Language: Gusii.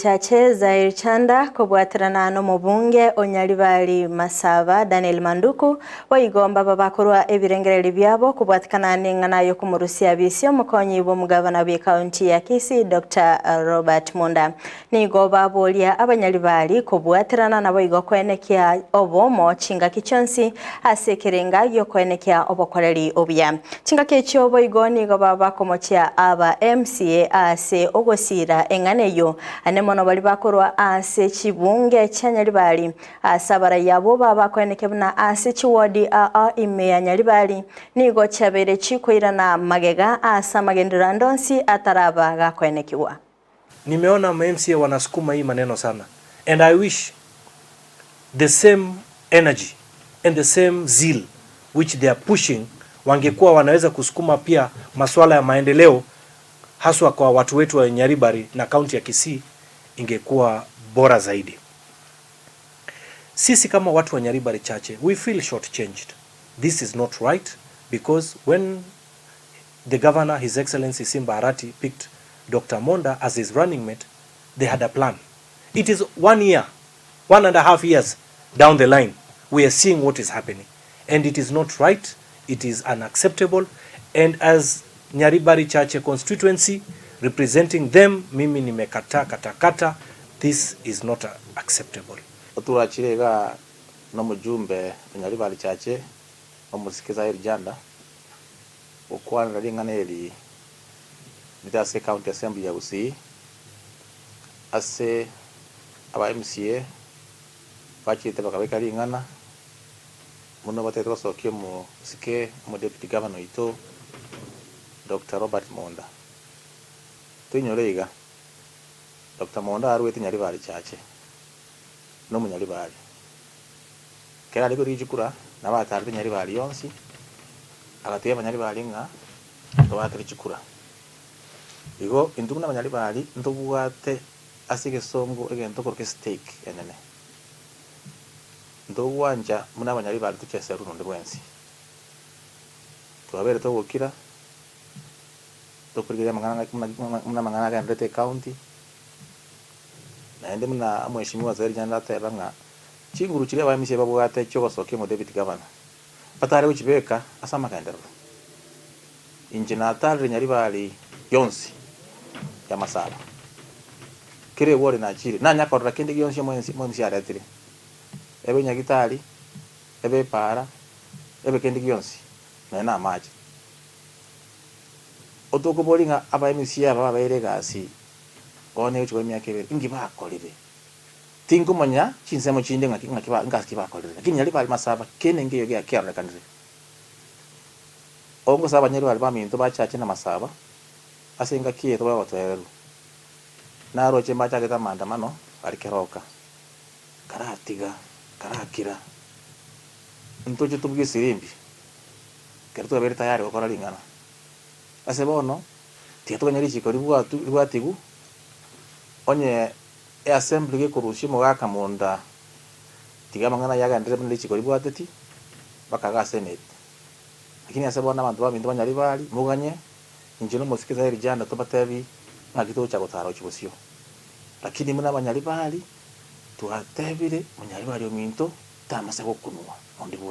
Chache Zair Chanda kobwaterana nomobunge o Nyaribari Masaba Daniel Manduku boigo mbaba bakorwa ebirengererio biabo kobwatekana neng'ana yokomorusia bisi omokonyi bw'omogavana bw'ekaunti ya Kisii Doctor Robert Monda. Nigo baboria abanyaribari kobwaterana naboigo koenekia obomo chingaki chionsi ase ekerenga giokoenekia obokoreri obuya. Chingaki echio boigo nigo baba bakomochia aba MCA ase ogosiira eng'ana eyio, ane mono baria bakorwa ase chibunge chia Nyaribari. Ase abarai abwo baba bakoenekia buna ase chiwodi aa ime ya Nyaribari nigo chiabeire chikoirana magega ase amagenderero ande onsi ataraba gakoenekigwa. Nimeona ma MCA wanasukuma hii maneno sana and I wish the same energy and the same zeal which they are pushing wangekuwa wanaweza kusukuma pia maswala ya maendeleo haswa kwa watu wetu wa Nyaribari na kaunti ya Kisii ingekuwa bora zaidi. Sisi kama watu wa Nyaribari Chache we feel shortchanged. This is not right because when the governor His Excellency Simba Arati picked Doctor Monda as his running mate, they had a plan. It is one year, 1.5 years down the line, we are seeing what is happening. And it is not right, it is unacceptable, and as Nyaribari Chache constituency representing them, mimi nimekataa katakata, this is not acceptable. Oturachire iga nomojumbe o Nyaribari Chache, omosike Zaheer Janda, gokwanera ring'ana eri rire ase County Assembly ya Gusii, ase aba MCA bachete bakabeka ring'ana buna batagete gosokia omosike omo Deputy Governor oito Doctor Robert Monda. Toinyore iga, Doctor Monda arwete Nyaribari Chache, nomonyaribari. Ekero are korigia chikura, nabo atarete Nyaribari yonsi, agatebia abanyaribari ng'a tobaakere chikura. Igo intwe buna abanyaribari ntobwate ase egesongo egento korwa estake enene. Ntogwancha buna abanyaribari tocheserwe nonde bwensi. Twabeire togokira, tokorigereria amang'ana ng'a buna buna amang'ana agenderete ecounty, naende buna omweshimiwa Zaheer Janda ateba ng'a chinguru chiria aba-MCA babwate chiogosokia omodeputy governor, batare gochibeka ase amagenderero. Inche natarire Nyaribari yonsi y'amasabo, kera eward nachire, nanya korora kende gionsi omo-MC aretire, ebe nyagitari, ebe epaara, ebe kende gionsi, nonya na amache. Otokoboria ng'a aba-MC aba babeire egasi bono egochia koba emiaka ebere, inki bakorire? Tinkomanya chinsemo chinde ng'aki ng'aki ba ngaki bakorire, lakini Nyaribari Masaba kende nkeiyo gia kiarorekanire. Ongosaba Abanyaribari baminto bachache na Masaba ase engaki eye tobe obotoereru. Naroche mbachagete amaandamano aria keroka, karatiga, karakira, ntoche tobugie esirimbi ekero twabeire tayari gokora ring'ana. Ase bono, tiga toganye richiko ribwatu ribwatigu, onye Eassembly gekorusia omogaka monda, tiga amang'ana ayio agenderere buna richiko ribwateti, mpaka iga senate. Lakini ase bono abanto baminto ba Nyaribari, moganye, inche na omosike Zaheer Janda tobatebi ng'aki togocha gotara gochia bosio. Lakini buna abanyaribari, twatebire, Monyaribari ominto tamasa gokunwa onde bwensi.